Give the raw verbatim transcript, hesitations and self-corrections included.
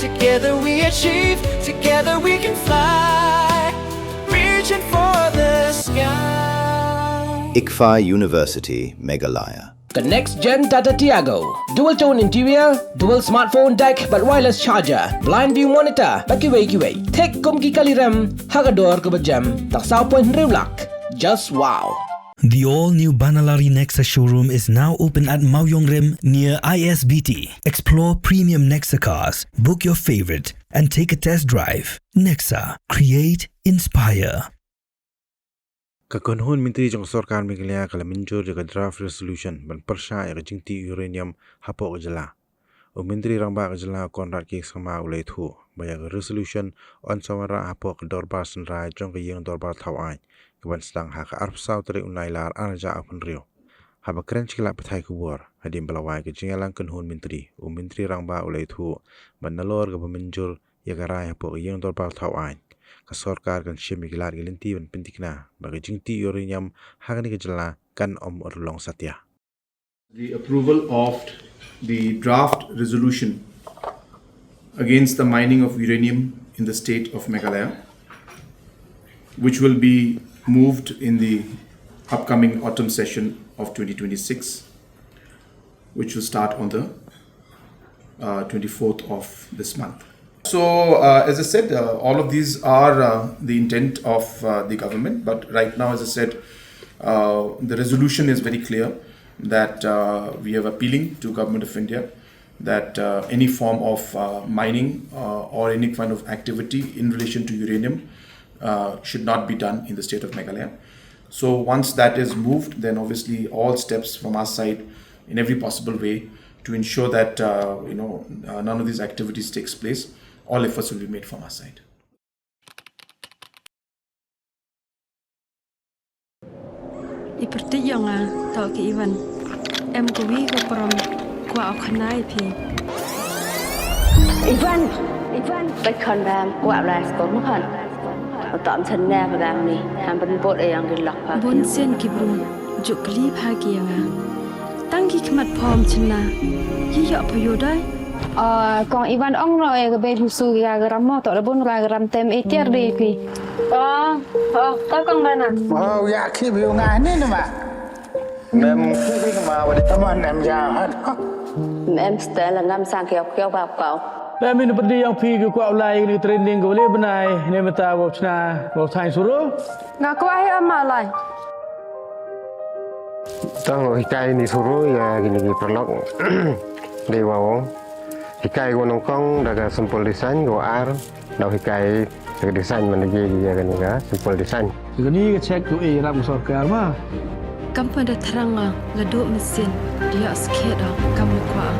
Together we achieve, together we can fly. Reaching for the sky. ICFAI University, Meghalaya. Ka next gen Tata Tiago. Dual tone interior, dual smartphone deck bad wireless charger, blind view monitor bad kiwei kiwei. Thik kum ki kali rem ha ka dor kaba jem. Tang saw point hynriew lak. Just wow. The all-new Banalari Nexa showroom is now open at Mawiong Rim near I S B T. Explore premium Nexa cars. Book your favorite and take a test drive. Nexa, create, inspire. Ka kynhun myntri jong ka sorkar Meghalaya ka la mynjur ïa ka draft resolution ban pyrshah ïa ka jingtih uranium hapoh ka jylla. U Myntri Rangbah ka jylla Conrad K Sangma u la ïathuh ba ïa ka resolution yn sa wanrah hapoh ka dorbar synrai jong ka ïing dorbar thawaiñ kaban sdang ha ka arphew saw tarik u Nailar ar hajar arphew hynriew. Haba kren sha ki lad pathai khubor hadien ba la wai ka jingïalang kynhun myntri, u Myntri Rangbah u la ïathuh ba nalor kaba mynjur ïa ka rai hapoh ka ïing dorbar thawaiñ, ka sorkar kan shim ïa ki lad ki lynti ban pynthikna ba ka jingtih uranium ha kane ka jylla kan ym long satia. The approval of the draft resolution against the mining of uranium in the state of Meghalaya, which will be moved in the upcoming autumn session of twenty twenty-six, which will start on the uh, twenty-fourth of this month. So, uh, as I said, uh, all of these are uh, the intent of uh, the government. But right now, as I said, uh, the resolution is very clear that uh, we are appealing to Government of India that uh, any form of uh, mining uh, or any kind of activity in relation to uranium uh, should not be done in the state of Meghalaya. So once that is moved, then obviously all steps from our side in every possible way to ensure that uh, you know uh, none of these activities takes place. All efforts will be made from our side. I pyrthei ïa nga, to ki Ivan. Em ka wi ka prom, kwah u khana ïa phi. Ivan, Ivan, bai khon bam, kwah lai sko ma khon. Utam chen ne ba bam ni, ham ban bot e yang di lok pa. Bun sien ki bru, juk kli pha ki ïa nga. Tang ki khmat phom chynna. Yi ïoh pha ïoh dai. Ah, kong Ivan ong no e ka bei phi su ya ka ram mo to da bun ra ka ram tem e tiar de phi. Oh, oh, to kong Bana. Oh, ya ki bi nga ni na ma. Mem ki bi ma wa di. Come on, em ja. Mem stel ngam sang kiau kiau ba kau. Mem in pedi yang phi ki kwah lai ni training ko le benai ne meta wa chna wa thai suru. Nga kwah hi ama lai. Tang hikai ni suru ïa kini ki paralok. Dei wa ong. Hikai ko nyngkong da ka simple design, ko ar da hikai da ka design man ïa kini ka simple design. Kini ka check ko e ram sorkar ma. Kam pat da thrang nga la duh mesin dia skhet da kam kwah.